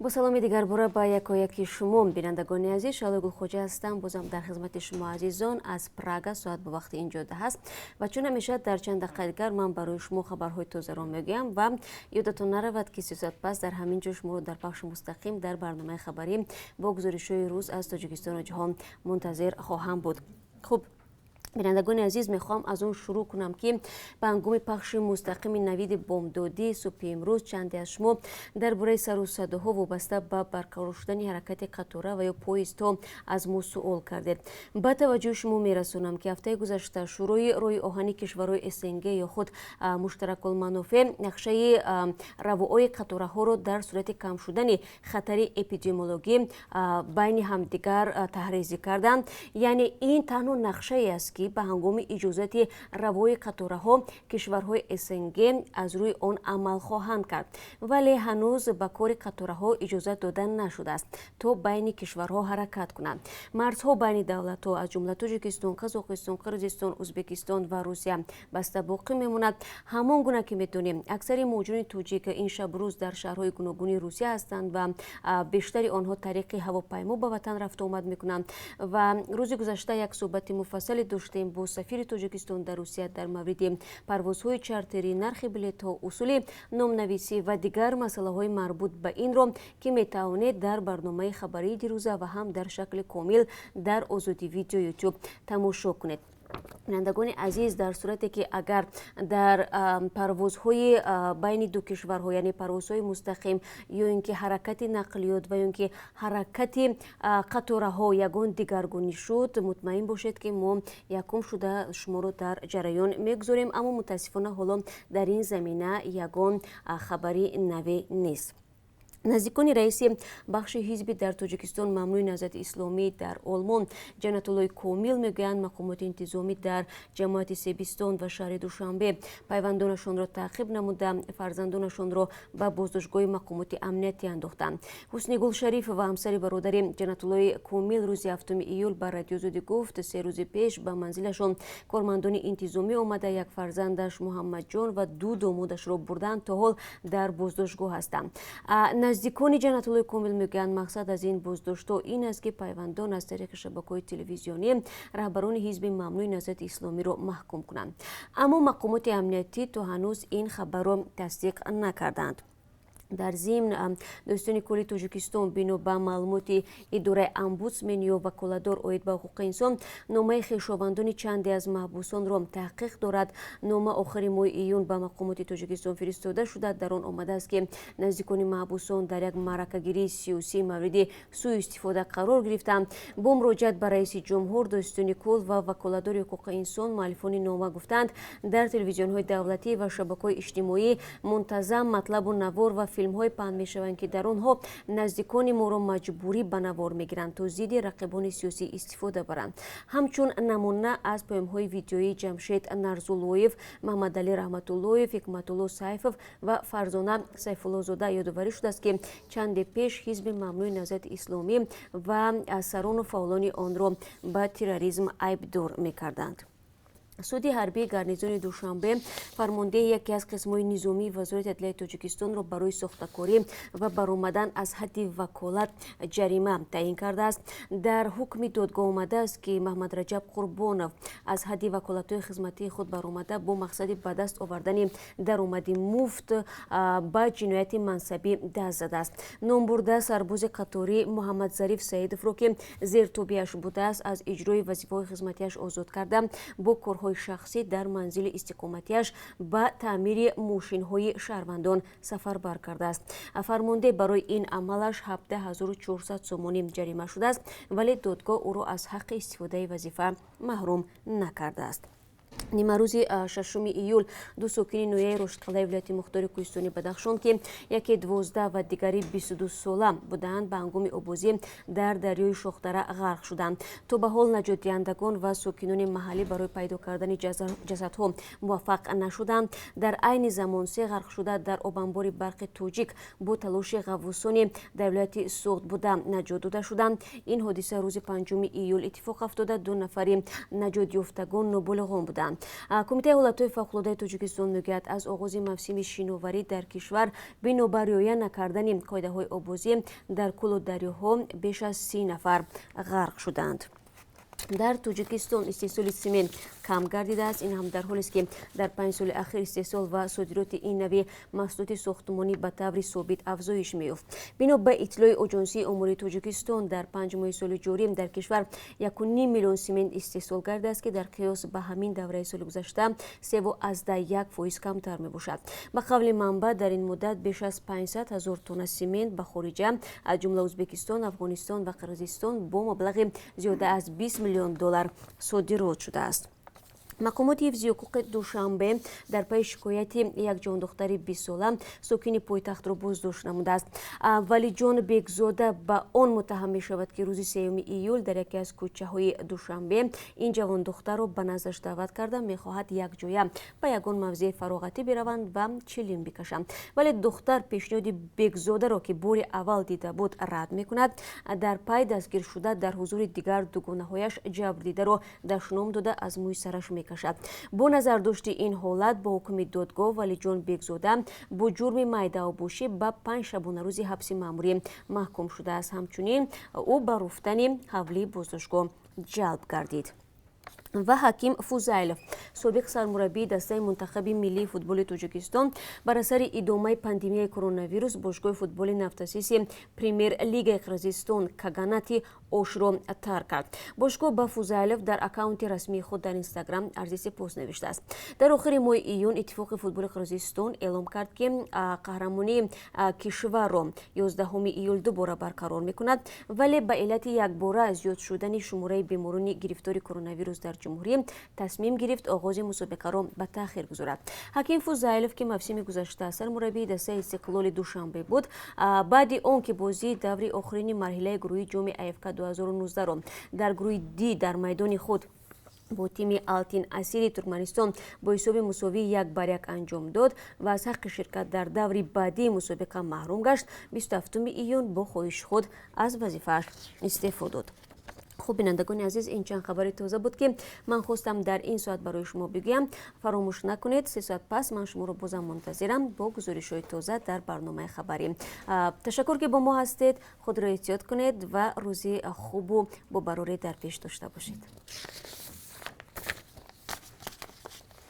Бо саломи дигарбора ба якояки шумо, бинандагони азиз. Шаҳлои Гулхоҷа ҳастам, бозам дар хизмати шумо азизон аз Прага. Соат ба вақти ин ҷода ҳаст ва чун ҳамеша дар чанд дақиқа дигар ман барои шумо хабарҳои тозаро мегӯям ва ёдатон наравад, ки 3 соат пас дар ҳамин ҷо шуморо дар пахши мустақим дар барномаи хабарӣ бо гузоришҳои рӯз аз Тоҷикистону ҷаҳон мунтазир хоҳам буд. Хуб, бинандагони азиз, мехоҳам аз он шурӯъ кунам, ки ба ҳангоми пахши мустақими Навиди бомдодӣ субҳи имрӯз чанде аз шумо дар бораи сару садоҳо вобаста ба барқарор шудани ҳаракати қатора ва ё поездҳо аз мо суол кардед. Ба таваҷҷӯҳи шумо мерасонам, ки ҳафтаи гузашта Шӯрои роҳи оҳани кишварҳои СНГ ё худ Муштаракулманофеъ нақшаи равои қатораҳоро дар сурати кам шудани хатари эпидемиологӣ байни ҳамдигар таҳризӣ карданд. Яъне ин танҳо нақшае аст, ки ба ҳангоми иҷозати равои қатораҳо кишварҳои СНГ аз рӯи он амал хоҳанд кард, вале ҳанӯз ба кори қатораҳо иҷозат дода нашудааст, то байни кишварҳо ҳаракат кунанд. Марзҳо байни давлатҳо, аз ҷумла Тоҷикистон, Қазоқистон, Қирғизистон, Ӯзбекистон ва Русия, баста боқӣ мемонад. Ҳамон гуна ки медонем, аксари муҳоҷирони тоҷик ин шабрӯз дар шаҳрҳои гуногуни Русия ҳастанд ва бештари онҳо тариқи ҳавопаймо ба ватан рафту омад мекунанд. Ва рӯзи гузашта як суҳбати муфассале доштем бо сафири Тоҷикистон дар Русия дар мавриди парвозҳои чартерӣ, нархи билетҳо, усули номнависӣ ва дигар масъалаҳои марбут ба инро, ки метавонед дар барномаи хабарии дирӯза ва ҳам дар шакли комил дар Озодӣ Видео Ютуб тамошо кунед. Бинандагони азиз, дар сурате ки агар дар парвозҳои байни ду кишварҳо, яъне парвозҳои мустақим ё ин ки ҳаракати нақлиёт ва ё ин ки ҳаракати қатораҳо ягон дигаргунӣ шуд, мутмаин бошед, ки мо якум шуда шуморо дар ҷараён мегузорем. Аммо мутаассифона ҳоло дар ин замина ягон хабари наве нест. Наздикони раиси бахши ҳизби дар Тоҷикистон мамнӯи Наҳзати Исломӣ дар Олмон Ҷаннатуллои Комил мегӯянд, мақомоти интизомӣ дар ҷамоати Себистон ва шаҳри Душанбе пайвандонашонро таъқиб намуда, фарзандонашонро ба боздоштгоҳи мақомоти амниятӣ андохтанд. Ҳуснигул Шарифова, ҳамсари бародари Ҷаннатуллои Комил, рӯзи 7 июл ба Радиои Озодӣ гуфт, 3 рӯзи пеш ба манзилашон кормандони интизомӣ омада, як фарзандаш Муҳаммадҷон ва ду домодашро бурданд, то ҳол дар боздоштгоҳ ҳастанд. Наздикони Ҷаннатуллои Комил мегӯянд, мақсад аз ин боздоштҳо ин аст, ки пайвандон аз тариқи шабакаҳои телевизионӣ раҳбарони ҳизби мамнӯи Наҳзати Исломиро маҳкум кунанд. Аммо мақомоти амниятӣ то ҳанӯз ин хабарро тасдиқ накарданд. Дар зимн, Додситони кулли Тоҷикистон бино ба маълумоти идораи омбудсмен ё ваколатдор оид ба ҳуқуқи инсон номаи хешовандони чанде аз маҳбусонро таҳқиқ дорад. Нома охири моҳи июн ба мақомоти Тоҷикистон фиристода шуда, дар он омадааст, ки наздикони маҳбусон дар як маъракагирии сиёсӣ мавриди сӯистифода қарор гирифтанд. Бо муроҷиат ба раиси ҷумҳур, додситони кулл ва ваколатдори ҳуқуқи инсон, муаллифони нома гуфтанд, дар телевизионҳои давлатӣ ва шабакаҳои иҷтимоӣ мунтазам матлабу навор ва филмҳое паҳн мешаванд, ки дар онҳо наздикони моро маҷбурӣ ба навор мегиранд, то зидди рақибони сиёсӣ истифода баранд. Ҳамчун намуна аз паёмҳои видеоии Ҷамшед Нарзуллоев, Маҳмадалӣ Раҳматуллоев, Ҳикматулло Сайфов ва Фарзона Сайфуллозода ёдоварӣ шудааст, ки чанде пеш ҳизби мамнӯи Наҳзати Исломӣ ва сарону фаъолони онро ба терроризм айбдор мекарданд. Суди ҳарбии гарнизони Душанбе фармондеҳи яке аз қисмҳои низомии Вазорати адлияи Тоҷикистонро барои сохтакорӣ ва баромадан аз ҳадди ваколат ҷарима таъин кардааст. Дар ҳукми додгоҳ омадааст, ки Маҳмадраҷаб Қурбонов аз ҳадди ваколатҳои хизматии худ баромада, бо мақсади ба даст овардани даромади муфт ба ҷинояти мансабӣ даст задааст. Номбурда сарбози қаторӣ Муҳаммадзариф Саидовро, ки зертобеаш будааст, аз иҷрои вазифаҳои хизматиаш озод карда, бо корҳои шахсӣ дар манзили истиқоматиаш ба таъмири мошинҳои шаҳрвандон сафарбар кардааст. Фармондеҳ барои ин амалаш 17 400 сомонӣ ҷарима шудааст, вале додгоҳ ӯро аз ҳаққи истифодаи вазифа маҳрум накардааст. Нимарӯзи 6 июл ду сокини ноҳияи Роштқалаи вилояти мухтори Кӯҳистони Бадахшон, ки яке 12 ва дигари 22 сола буданд, ба ҳангоми оббозӣ дар дарёи Шохдара ғарқ шуданд. То ба ҳол наҷотдиҳандагон ва сокинони маҳаллӣ барои пайдо кардани ҷасадҳо муваффақ нашуданд. Дар айни замон се ғарқшуда дар обанбори Барқи Тоҷик бо талоши ғаввусони дар вилояти Суғд буда наҷот дода шуданд. Ин ҳодиса рӯзи 5 июл иттифоқ афтода, ду нафари наҷотёфтагон ноболиғон буданд. омаданд. Кумитаи ҳолатҳои фавқулодаи Тоҷикистон мегӯяд, аз оғози мавсими шиноварӣ дар кишвар бино ба риоя накардани қоидаҳои оббозӣ дар кӯлу дарёҳо беш аз 30 нафар ғарқ шуданд. Дар Тоҷикистон истеҳсоли симент кам гардидааст. Ин ҳам дар ҳолест, ки дар 5 соли ахир истеҳсол ва содироти ин нави маҳсулоти сохтмонӣ ба таври собит афзоиш меёфт. Бино ба иттилои Оҷонсии омории Тоҷикистон, дар 5 моҳи соли ҷорӣ дар кишвар 1,5 миллион симент истеҳсол гардидааст, ки дар қиёс ба ҳамин давраи соли гузашта 3,1% камтар мебошад. Ба қавли манбаъ, дар ин муддат беш аз 500 ҳазор тонна симент ба хориҷа, аз ҷумла Ӯзбекистон, Афғонистон ва Қирғизистон бо маблағи зиёда аз 20 миллион доллар содирот шудааст. Мақомоти ҳифзи ҳуқуқи Душанбе дар пайи шикояти як ҷондухтари 20-сола сокини пойтахтро боздошт намудааст. Валиҷон Бекзода ба он муттаҳам мешавад, ки рӯзи 3 июл дар яке аз кӯчаҳои Душанбе ин ҷавондухтарро ба наздаш даъват карда мехоҳад якҷоя ба ягон мавзеи фароғатӣ бираванд ва чилим бикашанд. Вале духтар пешниҳоди Бекзодаро, ки бори аввал дида буд, рад мекунад. Дар пай дастгиршуда дар ҳузури дигар дугонаҳояш ҷабрдидаро дашном дода, аз мӯи сараш мекашад. Бо назардошти ин ҳолат бо ҳукми додгоҳ Валиҷон Бекзода бо ҷурми майдаобошӣ ба 5 шабонарӯзи ҳабси маъмурӣ маҳкум шудааст. Ҳамчунин ӯ ба руфтани ҳавлии боздоштгоҳ ҷалб гардид. Ва Ҳаким Фузайлов, собиқ сармураббии дастаи мунтахаби миллии футболи Тоҷикистон, бар асари идомаи пандемияи коронавирус бошгоҳи футболи навтасиси Премер-лигаи Қирғизистон Каганати Ошро тарк кард. Бошгоҳ ба Фузайлов дар аккаунти расмии худ дар Инстаграм арзи сипос навиштааст. Дар охири моҳи июн Иттифоқи футболи Қирғизистон эълом кард, ки қаҳрамонии кишварро 11 июл дубора барқарор мекунад, вале ба иллати якбора зиёд шудани шумораи беморони гирифтори коронавирус дар ҷумҳурӣ тасмим гирифт оғози мусобиқаро ба таъхир гузорад. Ҳаким Фузайлов, ки мавсими гузашта сармураббии дастаи Истиқлоли Душанбе буд, баъди он ки бозии даври охирини марҳилаи гурӯҳи ҷоми АФК 2019-ро дар гурӯҳи Д дар майдони худ бо тими Алтин Асири Туркманистон бо ҳисоби мусовии 1-1 анҷом дод ва аз ҳаққи ширкат дар даври баъдии мусобиқа маҳрум гашт, 27 июн бо хоҳиши худ аз вазифааш истеъфо дод. Хуб, бинандагони азиз, ин чанд хабари тоза буд, ки ман хостам дар ин соат барои шумо бигӯям. Фаромӯш накунед, 3 соат пас ман шуморо бозам мунтазирам бо гузоришҳои тоза дар барномаи хабарӣ. Ташаккур, ки бо мо ҳастед. Худро эҳтиёт кунед ва рӯзи хубу бо барорӣ дар пеш дошта бошед.